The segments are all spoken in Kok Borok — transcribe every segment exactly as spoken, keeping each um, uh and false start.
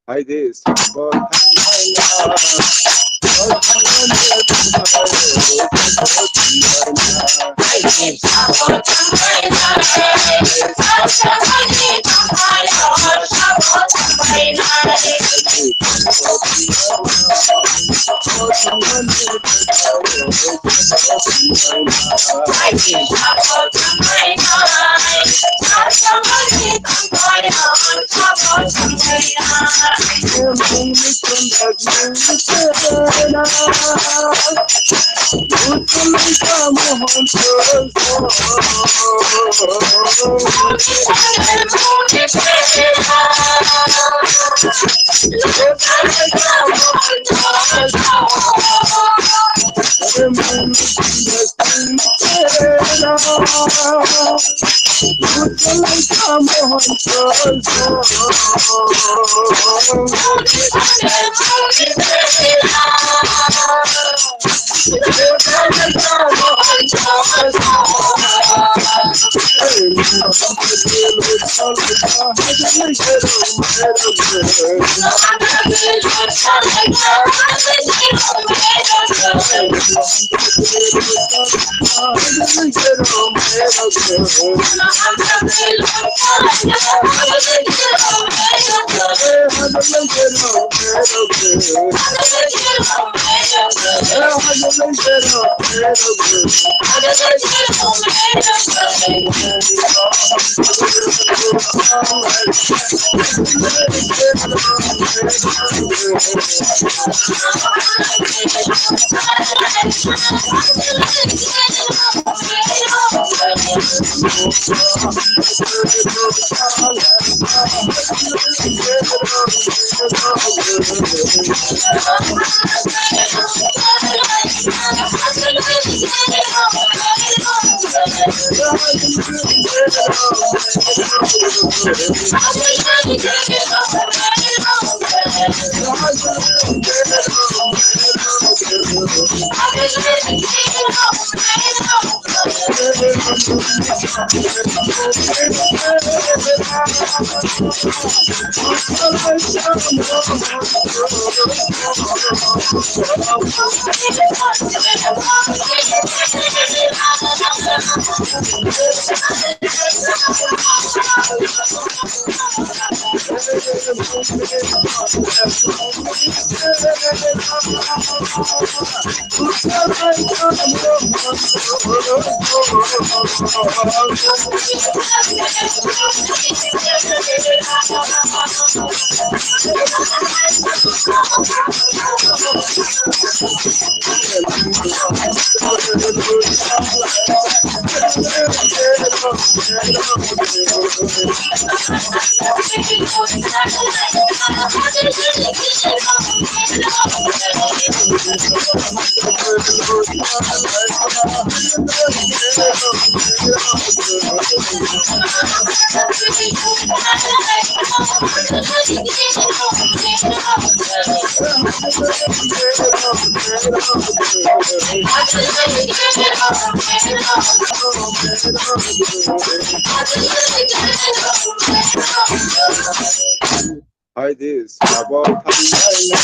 Hi, this. Hi, this. Abo thangnai na.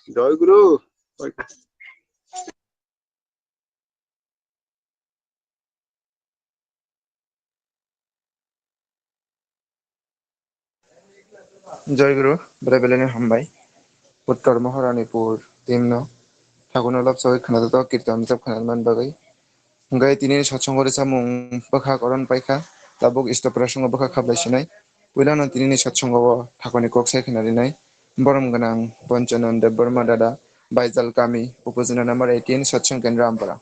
Joy Guru. Joy Guru, bwrwi belai ni hambai. Uttor Maharanipur team no thakuno lobsogwi khwnajato kirtan rwchap khwna bagwi. Hwnkhe tini satsongo rwchapmung bwkha koron paikha, tabuk isto prasongo bwkha khablai sinai. Puilano tini ni satsongo o thakoni kok sai khwna rinai. Borom gwnang Ponchanan Debbarma dada, Baijal kami, upojila number eighteen, satsong kendra Ampara.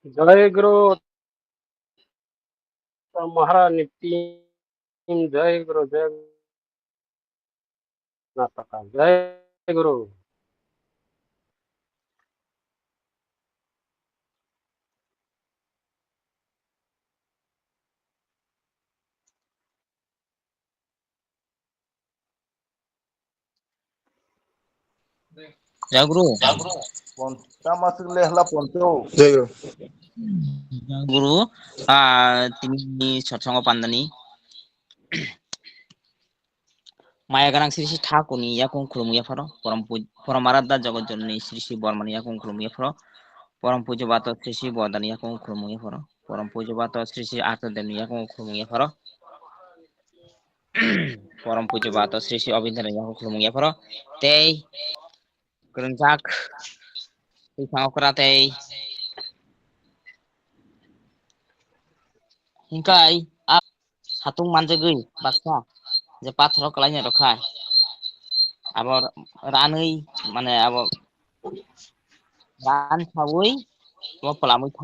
Jai Guru, Maharani team, Jai Guru, Jai Guru, Karnataka, Jai Guru. Jaguru. Pon-, tama sik le hla poncho. Jaguru. Jaguru, ah, tini satsongo pandani. Maya ganang Sri Sri Thakurni yakung khulumwi yapharo, porom pu-, porom aradha jagat jononi Sri Sri Bormani yakung khulumwi yapharo, porom pujo bato Sri Sri Bodani yakung khulumwi yapharo, porom pujo bato Sri Sri Artadevni yakung khulumwi yapharo, porom pujo bato Sri Sri Obindrani yakung khulumwi yapharo, tei kwrwngjak twi thangokra tei hingkai a satung manjagwi baksa je pathoro kwlaina rwkha, abo ranwi, mane, abo ran saui bo pwlamwi thang.